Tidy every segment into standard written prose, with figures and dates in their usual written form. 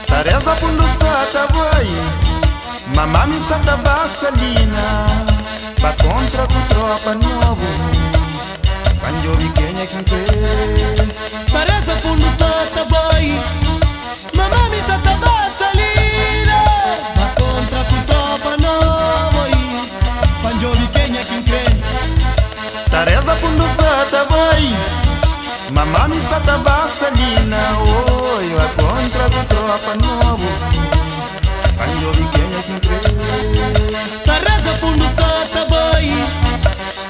Tareza fundo sata vai, mamami sata vaselina, ba contra ku tropa novo, banjo quem é quem crê. Tareza fundo sata vai, mamami sata vaselina, ba contra ku tropa novo, banjo quem é quem crê. Tareza fundo sata vai, mamami sata vaselina, oi, ba contra ku tropa novo, banjo quem é quem crê. Tareza fundo sata vai,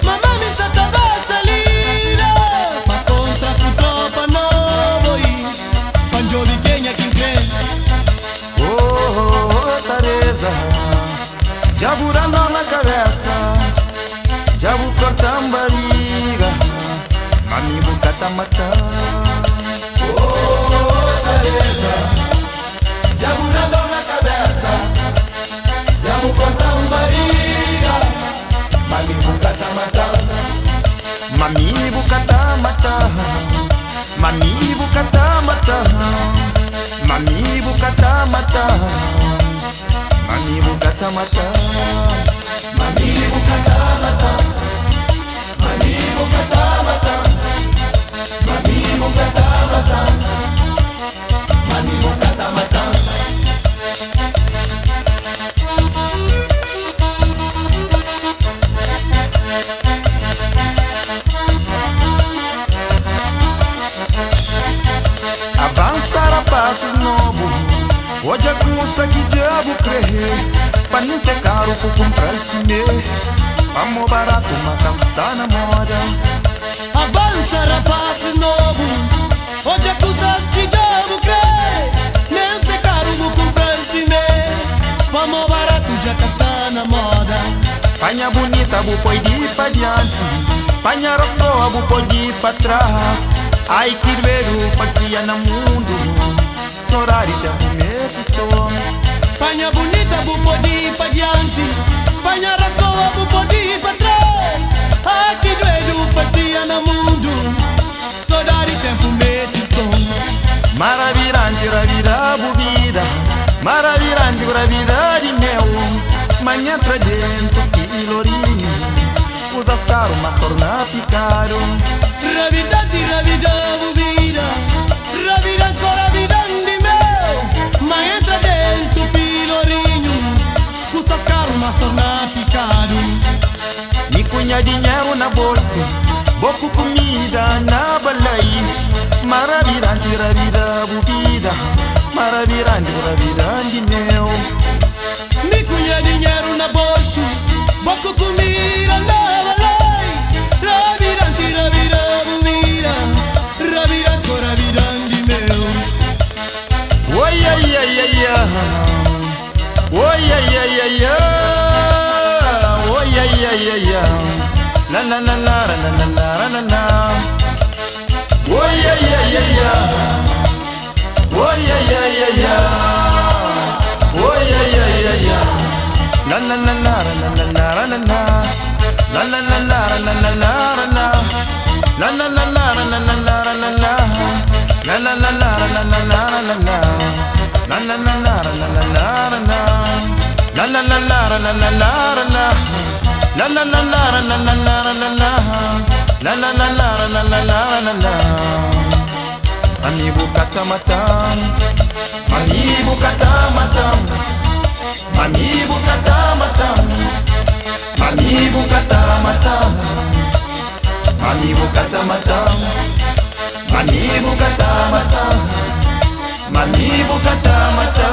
mamami sata vaselina, ba contra ku tropa novo, banjo quem é quem crê. Oh, oh, oh, Tareza, já burando na cabeça, já vou cortar barriga, mami bucata mata. Oh, oh, Tareza, já burando na cabeça, já vou cortar barriga, mami bucata mata. Mami bucata mata, mami bucata mata, mami bucata mata, mami bucata mata, mami bucata mata, mami bucata mata, mami bucata mata, mami bucata mata. Avançar a passos novo, hoje a cursa que diabo crê. Pa nem ser caro por comprar esse me, Vamos barato, mas está na moda. Avança rapazes novo, hoje acusas que diabo crê. Nem se caro vou comprar esse me, vamos barato já que está na moda. Panha bonita, bu pode ir pa diante, Panha rascoa, bu pode ir pa trás. Ai que veru, parecia no mundo, Sorari tempo me estou. Panha bonita, bu pode ir pa diante, Panha rascoa, bu pode ir pa trás. Ai que doido, parecia no mundo, Saudade tempo me estou. Maravilhante, ravira, bubida, Maravilhante, ravira de meu. Manhã entra dentro, pilorinho, Usas caro, mas torna picaro. Ravidante, ravida, bubida, Ravidante, ravidante meu. Mas entra dentro, pilorinho, Custas caro, mas torna picado. Me cunha dinheiro na bolsa, boco comida na balai. Maravilhante, ravira, bubida, Maravilhante, ravidante meu. Me cunha dinheiro na bolsa, boco comida na balai. Ravidante, ravida, bubida, Ravidante, ravidante meu. Oi, ai, ai, ai, ai. Oi, ai, ai, ai, ai. Oi, ai, ai, ai, ai. La, la, la, la, la, la, la, la, la. Oi, ai, ai, ai, ai. Oi, ai, ai, ai, ai. Oi, ai, ai, ai, ai. La, la, la, la, la, la, la, la, la. La, la, la, la, la, la, la, la, la. La, la, la, la, la, la, la, la, la. La, la, la, la, la, la, la, la, la. La, la, la, la, la, la, la, la. La, la, la, la, la, la, la, la. La, la, la, la, la, la, la, la, la. La, la, la, la, la, la, la, la, la. Mami bukata mata, mami bukata mata, mami bukata mata, mami bukata mata, mami bukata mata, mami bukata mata, mami bukata mata,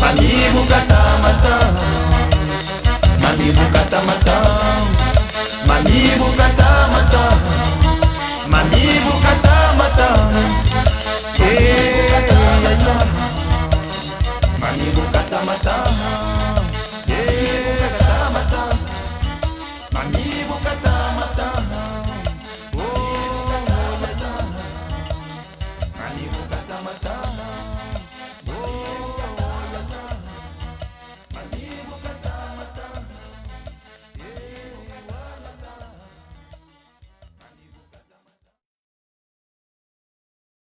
mami bukata mata, mami bukata mata, mami bukata mata, mami bukata mata, eh, mami bukata mata.